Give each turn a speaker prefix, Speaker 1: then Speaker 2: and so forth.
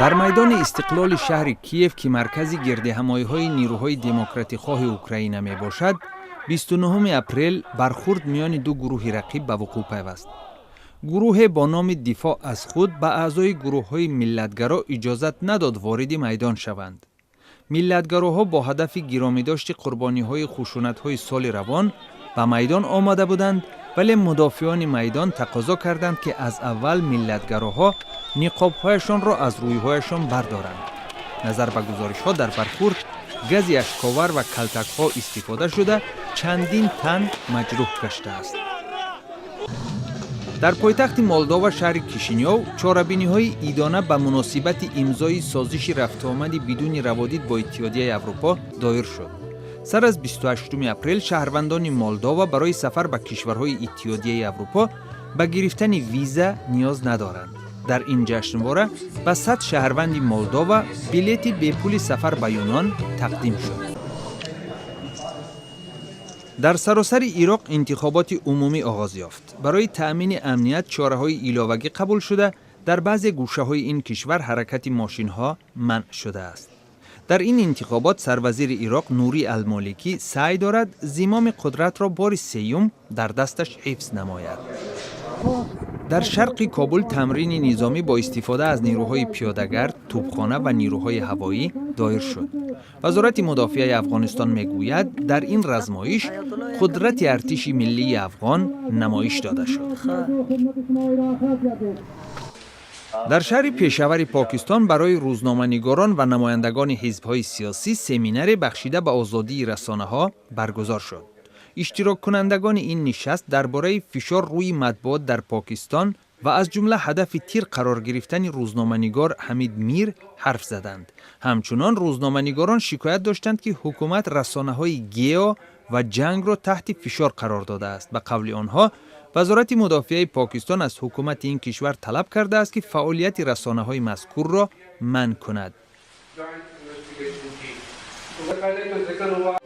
Speaker 1: Дар майдони Истиқлоли шаҳри Киев, ки маркази гирдиҳамоиҳои нирӯҳои демократихоҳи Украина мебошад, 29 апрел бархурд миёни ду гурӯҳи рақиб ба вуқӯъ пайваст. Гурӯҳе бо номи «Дифоъ аз худ» ба аъзои гурӯҳҳои миллатгаро иҷозат надод вориди майдон шаванд. Миллатгароҳо бо ҳадафи гиромидошти қурбониҳои хушунатҳои соли равон ба майдон омада буданд, вале мудофиони майдон тақозо карданд, ки аз аввал миллатгароҳо ниқобҳояшонро аз рӯйҳояшон бардоранд. Назар ба гузоришҳо, дар бархурд гази ашковар ва калтакҳо истифода шуда, чандин тан маҷрӯҳ гаштааст. Дар пойтахти Молдова, шаҳри Кишинёв, чорабиниҳои идона ба муносибати имзои созиши рафтуомади бидуни раводид бо Иттиҳодияи Аврупо доир шуд. Сар аз 28 апрел шаҳрвандони Молдова барои сафар ба кишварҳои Иттиҳодияи Аврупо ба гирифтани виза ниёз надоранд. Дар ин ҷашнвора ба 100 шаҳрванди Молдова билети бепули сафар ба Юнон тақдим шуд. Дар саросари Ироқ интихоботи умумӣ оғоз ёфт. Барои таъмини амният чораҳои иловагӣ қабул шуда, дар баъзе гӯшаҳои ин кишвар ҳаракати мошинҳо манъ шудааст. Дар ин интихобот сарвазири Ироқ Нурӣ Алмоликӣ саъй дорад зимоми қудратро бори сеюм дар дасташ ҳифз намояд. Дар шарқи Кобул тамрини низомӣ бо истифода аз нирӯҳои пиёдагард, тӯбхона ва нирӯҳои ҳавоӣ доир шуд. Вазорати мудофиаи Афғонистон мегӯяд, дар ин размоиш қудрати артиши миллии афғон намоиш дода шуд. Дар шаҳри Пешавари Покистон барои рӯзноманигорон ва намояндагони ҳизбҳои сиёсӣ семинаре бахшида ба озодии расонаҳо баргузор шуд. Иштироккунандагони ин нишаст дар бораи фишор рӯи матбуот дар Покистон ва аз ҷумла ҳадафи тир қарор гирифтани рӯзноманигор Ҳамид Мир ҳарф заданд. Ҳамчунон рӯзноманигорон шикоят доштанд, ки ҳукумат расонаҳои Гео ва Ҷангро таҳти фишор қарор додааст. Ба қавли онҳо, Вазорати мудофиаи Покистон аз ҳукумати ин кишвар талаб кардааст, ки фаъолияти расонаҳои мазкурро манъ кунад.
Speaker 2: Joint Investigation Team. तो पहले जो जिक्र हुआ